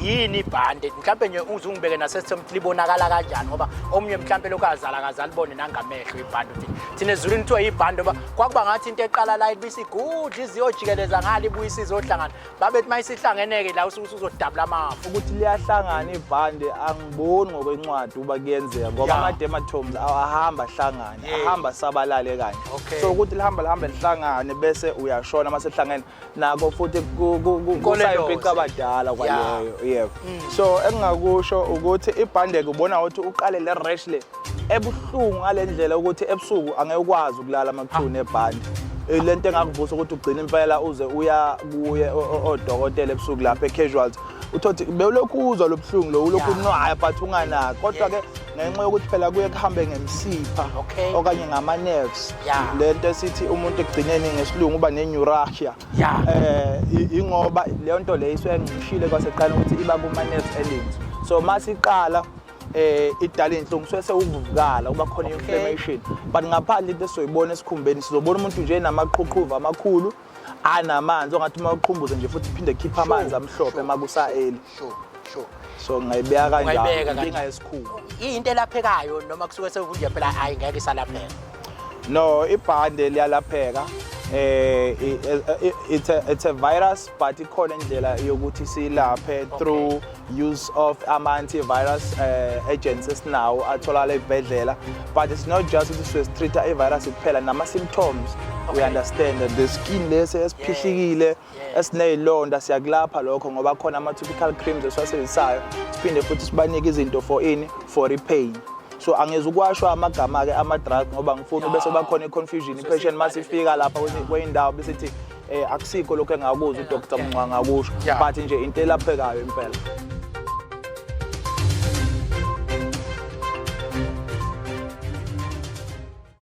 Yini ibhande? Mhlawumbe nje uze ungibeke nasesithombe ukuthi libonakala kanjani, ngoba omunye mhlawumbe lokhu azala kaze alibone nangamehlo ibhande. Uthi thina ezulwini kuthiwa ibhande ngoba kwakuba ngathi into eqala la ibisigudla iziyojikeleza ngale ibuye isizohlangana. Babethi uma isihlangene-ke la usuke usuzodabula amafu. Ukuthi liyahlangana ibhande angiboni ngokwencwadi uba kuyenzeka ngoba ama-dermatomes awahamba ahlangane, ahamba asabalale kanje. So ukuthi lihamba lihambe lihlangane bese uyashona uma selihlangene nako futhi kusayimpicabadala kwaleyo, yebo. So engingakusho ukuthi ibhande-ke ubona ukuthi uqale le rash le ebuhlungu ngale ndlela ukuthi ebusuku angeke ukwazi ukulala uma kuthiwa unebhande. Le nto engakuvusa ukuthi ugcine impela uze uya kuye odokotela ebusuku lapha e-casualty, uthole ukuthi bewulokhu uzwa lo buhlungu lo ulokhu unwaya but unganaki, kodwa-ke ngenxa yokuthi phela kuye kuhambe ngemsipha okanye ngama-nerves, le nto esithi umuntu ekugcineni ngesilungu uba ne-neuralgia, ingoba leyo nto leyo isuke ngishile kwaseqala ukuthi iba kuma-nerves endings. So masiqala idala inhlungu, suke sewuvuvukala, kuba khona inflammation, but ngaphandle into esizoyibona esikhumbeni, sizobona umuntu nje enamaqhuqhuva amakhulu anamanzi ongathi uma uqhumbuze nje futhi iphinde khipha amanzi amhlophe uma kusa-early. sure sure So ngingayibeka kanjalo. Ungayibeka kanjalo. Inkinga yesikhumba. Iyinto elaphekayo noma kusuke sekunje phela hayi ngeke isalapheka? No, ibhande liyalapheka. It's a virus, but ikhona indlela yokuthi silaphe through use of ama antivirus agents esinawo atholakala ezibhedlela, but it's not just ukuthi siyo-treat-a i-virus kuphela, nama symptoms. We understand that the skin lesi esiphihlikile, esiney'londa, siyakulapha lokho ngoba khona ama-topical creams esiwasebenzisayo, siphinde futhi sibanike izinto for ini, for i-pain. So angizukwasho amagama-ke ama-drug ngoba ngifuna bese kuba khona i-confusion, i-patient masifika lapha kwenye indawo bese ithi akusikho lokho engakuzwa uDr Mncwanga akusho, but nje into elaphekayo impela.